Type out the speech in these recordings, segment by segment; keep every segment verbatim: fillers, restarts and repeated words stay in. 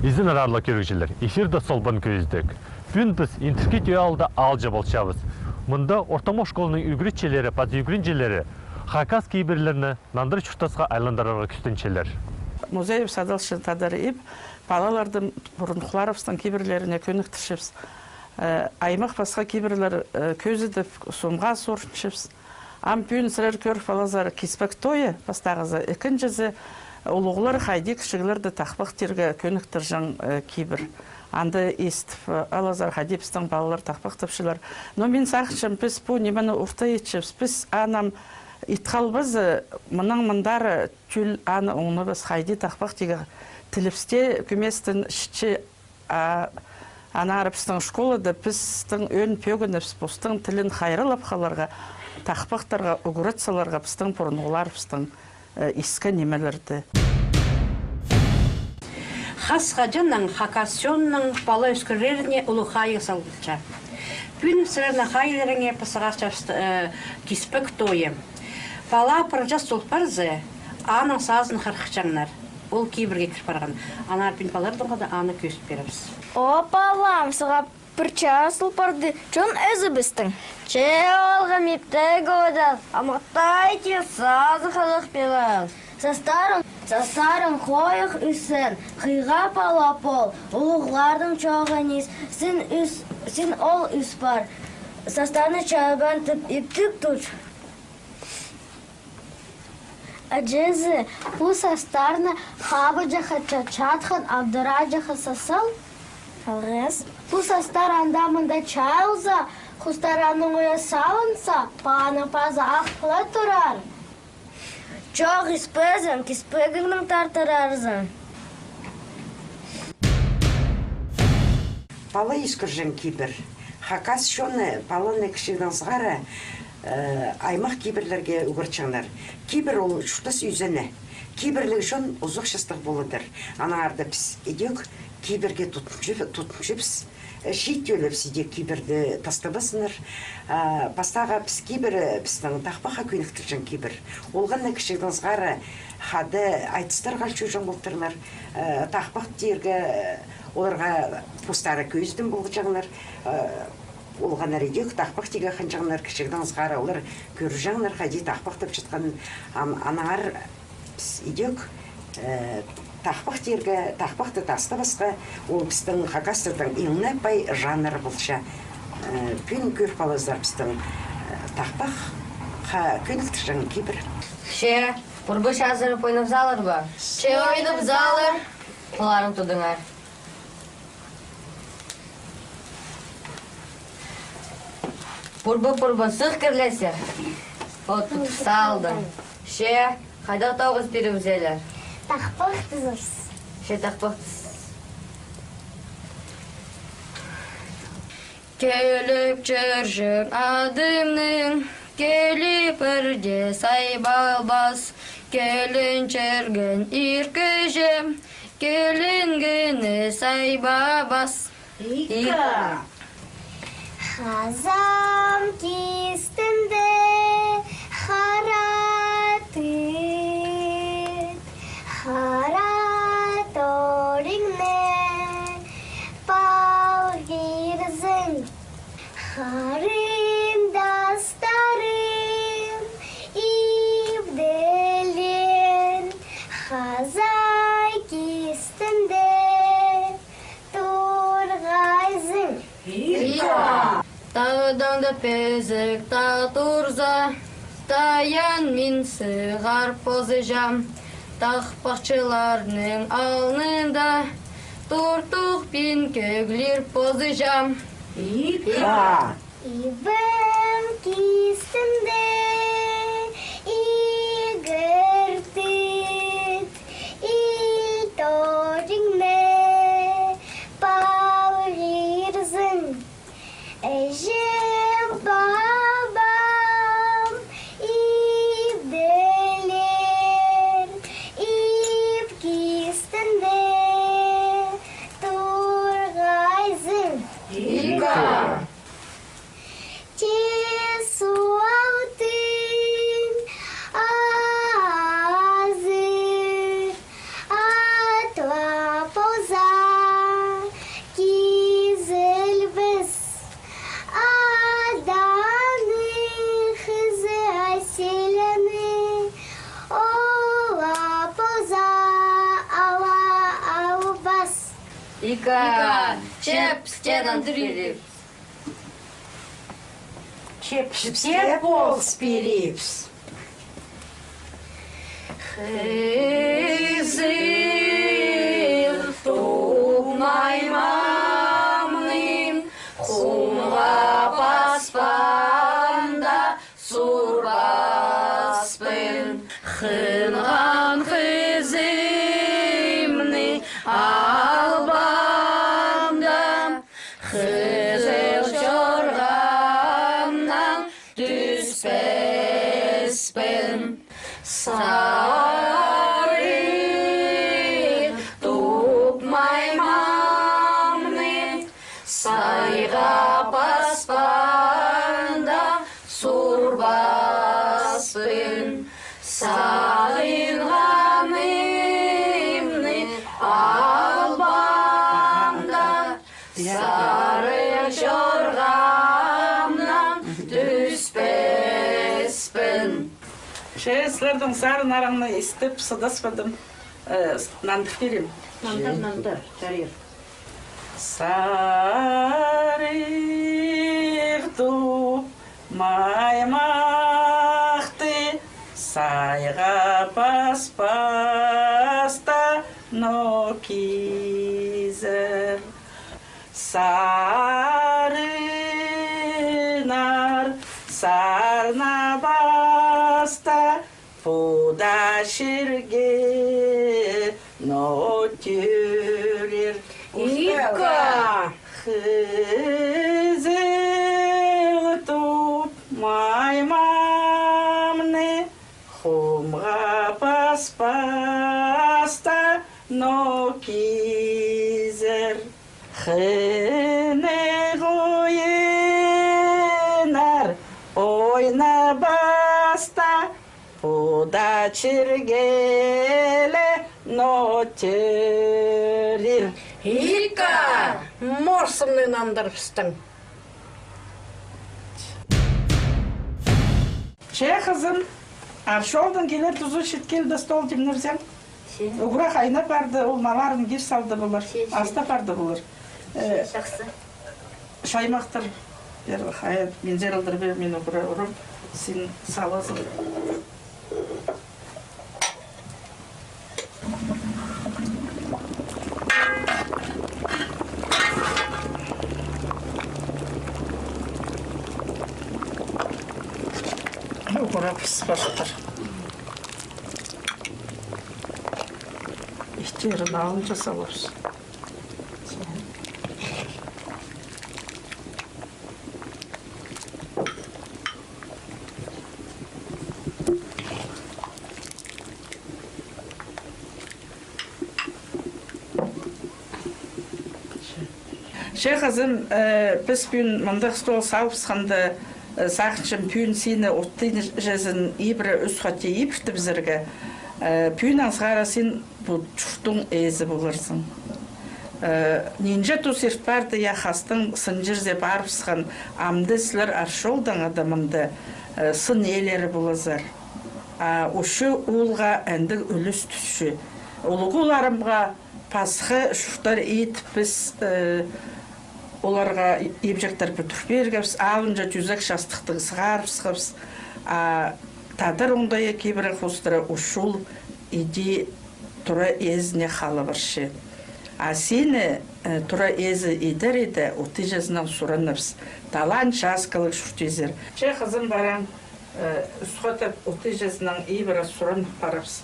Изеннер, аарлығ кӧрігҷілер, эфирде «Солбан кӧзідіг». Пӱӱн піс Индіркі Тӧӧ аалда аалҷа полчабыс. Мында ортымах школаның ӱгретчілері паза ӱгренҷілері хакас кибірлерні нандыра чуртасха айландырарға кӱстенчелер. Музейібіс адалча «Тадар иб». Палаларды пурунғыларыбыстың кибірлеріне кӧніктірчебіс. Э, аймах пасха кибірлер, э, кӧзідіп, сомға суурынчабыс. Ам пӱӱн сірер кӧріп алазар киспек тойы, пастағызы. Ікінҷізі, улуғлар хайди кічіглерді тахпахтирға кӧніктірҷең, э, кибір. Анда истіп, э, алазар, хайди пістің палалар тахпахтапчалар. Но мин сағынчам, піс пу нимені орта итчебіс, піс анам ит халбаза, мынаң мындары тӧл аны оңнабас, хайди тахпахтирға тілібіс тее кӧместең чітче. А аннаңар пістің школада пістің ӧӧн пӧгінібіс постың тілін хайраллап халарға, тахпахтарға ӱгрет саларға пістің пурунғыларыбыстың, э, искен нимелерні. Хас хаҷаннаң хакас чонның пала ӧскіреріне улуғ хайығ салылча. Пӱӱн сірернің хайиилеріңе пазығарчабыс, э, киспек тойы. Пала пір час тол парза, аның сазын хырыхчаңнар. Ол кибірге кір парған. Аннаңар пӱӱн палалардаң хада аны кӧзіт пирербіс. О, палам, сағаа пір час тол парды, чон ӧзібістің. Че, олғам иптіг одас, амақтай тир сазы хылых пирер. Састарың, састарың хойых ӱссін, хыйға пала пол, улуғларның чоғын ис, син ӱс, син ол ӱс пар. Састарны чабан тіп иптіг тутча. Аҷазы, пу састарны хабаҷахха чатчатхан, абдыраҷахха сасал. Алғыс. Пу састар анда-мында чайылза, хустар аның уя салынза, паның пазы ах ла турар. Чох, испезің, киспегіңнең тартырарзың. Пала ӧскірҷең кибір. Хакас чоны паланы кічігдең сығара, э, аймах кибірлерге ӱгретчеңнер. Кибір ол чуртас ӧзені. Кибірліг чон узах частығ полыдыр. Аннаңар даа піс ідӧк кибірге тудынча-, тудынчабыс. Э, чиит тӧлі піс ідӧк кибірді тастабазыннар. А, пастағы піс кибір, э, пістің тахпахха кӧніктірҷең кибір. Олғаннар кічігдең сығара хада айтыстарға ал чӧрҷең полтырлар. Э, тахпахтирға, э, оларға постары кӧзідім полҷаңнар. Э, олғаннар ідӧк тахпахтирға хынҷаңнар, кічігдең сығара олар кӧрҷеңнер, хайди тахпахтапчатханын. Ам-, аннаңар піс ідӧк, э, тахпахтирға, тахпахты тастабасха, ол пістің хакастарның иң не пай жанры полча. Э, пӱӱн кӧріп алазар пістің, э, тахпахха кӧніктірҷең кибір. Че, пурба чазырып ойнап салар ба? Че, ойнап салар. Поларын тудыңар. Пурба, пурба, сых кірлесер. От, салдым. Че, хайдағ тоғыс пирібізелер? Тахпахтазар. Че, тахпахтазар. Киліп чӧрҷең адымның, киліп пірдее сайбалбас. Килін чӧрген ир кізі, килінгені сайбабас. Ікі. Хазам кистінде хара тыт, хара торыңны палғирзың. Харындастарым, ибделеен хазай кистінде турғайзың. Ікі. Тағдаң даа пезік таа турза, тайан мин сығар позыҷам. Тахпахчыларның алнында туртух пин кӧглир позыҷам. Ікі. Ибім кистінде игір тыт, ил торыңны палғирзың. Іҷем, пабам, ибделер, иб кистінде турғайзың. Ікі. Че суалтып Ика, чеп, пістең андырып. Чеп, пістең полыс пирібіс. Хызыл туб май мамны хумға паспаанда сурбаспын. Хынған хызымны албаанда, хызыл чорғамнаң тӱспеспін. Сарығ туб май мамны сайға паспаанда сурбаспын. Сағынғанымны албаанда, сарығ чорғамнаң тӱспеспін. Че сірернің сарыннарыңны истіп сыдаспадым. Э, с-, нандыр пирем. Нандыр, нандыр, чарир. Сарығ туб маймахты сайға паспаста ноо кизер. Сарыннар сарнабаста пу даа чирге ноо тӧрир. Ика. Хызыл туб маймахты хумға паспаста ноо кизер. Хынығ ойыннар ойнабаста пу даа чирге ле ноо тӧрир. Ика! Морсымны нандыр пістің. Че, хызым, Аршолдаң килер тузы читкелді стол тимнірзең. Че. Уғра хайнап парды, ол малларын кир салды полар. Че, че. Астап парды полар. Че, э, чахсы. Чаймахтар пер, хайа, минзер алдыр пер, мин уғра урам, син салазың. Уғра пісіп парчатыр. Иттерін алынҷа саларбыс. Че, хызым, э, піс пӱӱн мындағ стол салыбысханда, э, сағынчам, пӱӱн сині оттыҷазын ибіре ӱс хати ибіртібізерге, э, пӱӱн аңсығара син пу чурттың ээзі поларзың. Э, нинҷе тус ирт парды, я, хастың сын чирзер парыбысхан, амды сірер Аршолдаң ада мында, э, сын ээлері поларзар. А ӱчӱ оолға андағ ӱлӱс тӱсче. Улуғ оолларымға пасха чурттар идіп, піс, э, оларға и-, ибҷектер пӱдір пиргебіс, алынҷа тӱзек частыхтығ сығарыбысхабыс. А тадар оңдайы кибіре хоостыра ӱс оол иди тура ээзіне хал парча. А сині, э, тура ээзі идер иді, оттыҷазынаң сураныбыс. Талаан часкалығ чуртирзар. Че, хызым, парам, э, ӱс хати оттыҷазынаң ибіре суранып парыбыс.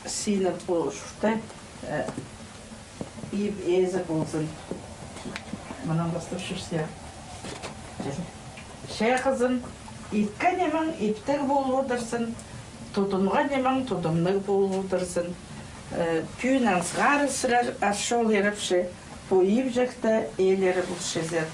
Сині пу чуртта, э, иб ээзі ползын. Мынаң пастап чӧрзер. Че, хызым, иткен нимең иптіг полып одырзын, тудынған нимең тудымнығ полып одырзын. Э, пӱӱн аңсығара сірер Аршол ирепче, пу ибҷекте ээлері полчазар.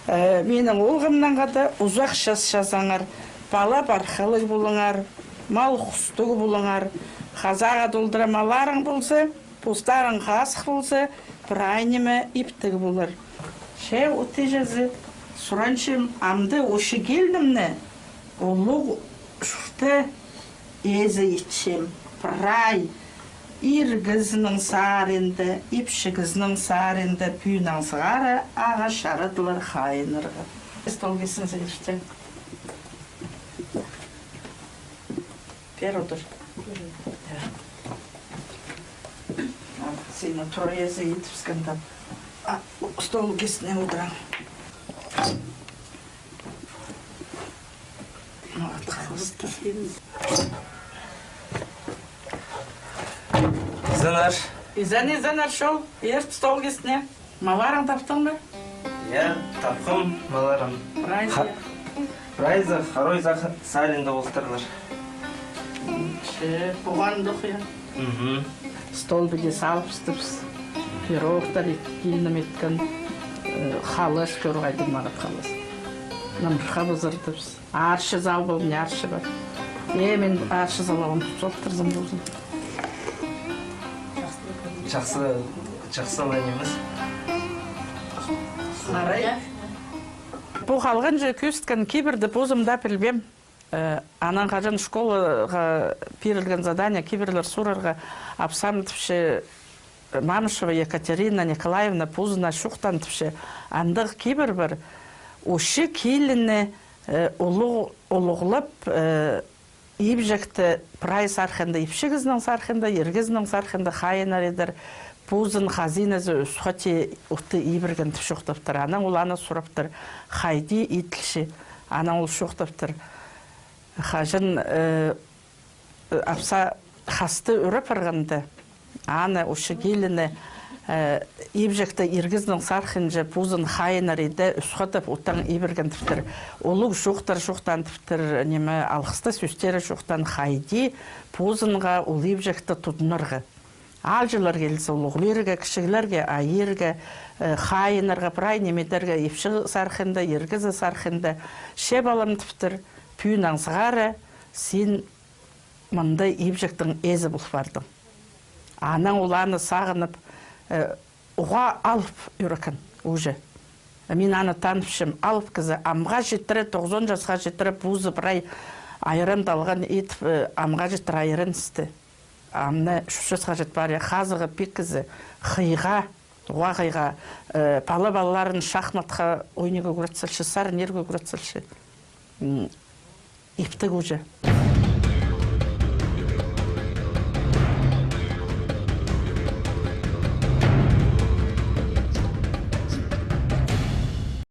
Э, минің оолғымнаң хада узах час чазаңар, пала-пархалығ полыңар, мал-хустығ полыңар, хазааға толдыра малларың полза, постарың хазых полза, прай ниме иптіг полар. Че, оттыҷазы, суранчам, амды ӱчӱ килінімні улуғ чуртты ээзі итчем. Прай Иргізінің саринда, ипчізінің саринда пӱӱн аңсығары ағаа чарадылар хайынарға. Стол кистін сілчең. Пеер одыр. Сині тура ээзі итібіскен тап. А, стол кистіне одырам. Изеннер. Изен, изеннер, чол, ирт стол кистіне. Малларың таптың ба? Я, тапхам малларым. Прайзы? Прайзы хорой саринда олтырлар. Че, пуғандох, я. Мгм. Стол піди салыбыстыбыс. Пирогтар ит-, килінім иткен, э, халас, чорғайдың мағат халас. Нымырха пызырдыбыс. Арчы сал полған, арчы пар. Э, мин арчы салғам, тутчалаптырзам ползын. Чахсы, чахсы ла нимес. Пу халғанҷы кӧзіткен кибірді позым даа пілбеем. Э, анаң хаҷан школаға пирілген задание кибірлер сурарға, апсам тіпче, Мамышева Екатерина Николаевна позына чоохтаан тіпче, андағ кибір пар, очы киліні, э, улуғ-, улуғлап, э, ибҷекті прай сархында, ипчі кізінің сархында, ир кізінің сархында хайыннар идер, позын хазиназы ӧс хати утты ибірген тіп чоохтаптыр. Анаң ол аны сураптыр, хайди иділче, анаң ол чоохтаптыр. Хаҷан, э, апса хасты ӱреп парғанда, аны, очы киліні, э, ибҷекті ир кізінің сархынҷа позын хайыннар иде ӧс хатап уттаң ибірген тіптір. Улуғ чоохтар чоохтаан тіптір, ниме, алғыста сӧстері чоохтаан, хайди позынға ол ибҷекті тудынарға. Аалҷылар килзе, улуғлирға, кічіглерге, айирға, э, хайыннарға, прай нимедерге, ипчі сархында, ир кізі сархында, че, палам, тіптір, пӱӱн аңсығары син мында ибҷектің ээзі пол пардың. Анаң ол аны сағынып, э, уғаа алып ӱрекен уже. Мин аны таныбысчам, алып кізі, амға читіре, тоғызон часха читіре, позы прай айран талған итіп, э, амға читіре айран істі. Амны чӱс часха чит пари, хазығы пик кізі, хыйға, уғаа хыйға, э, пала-палаларын шахматха ойнирға ӱгрет салча, сарнирға ӱгрет салча. М, иптіг уже.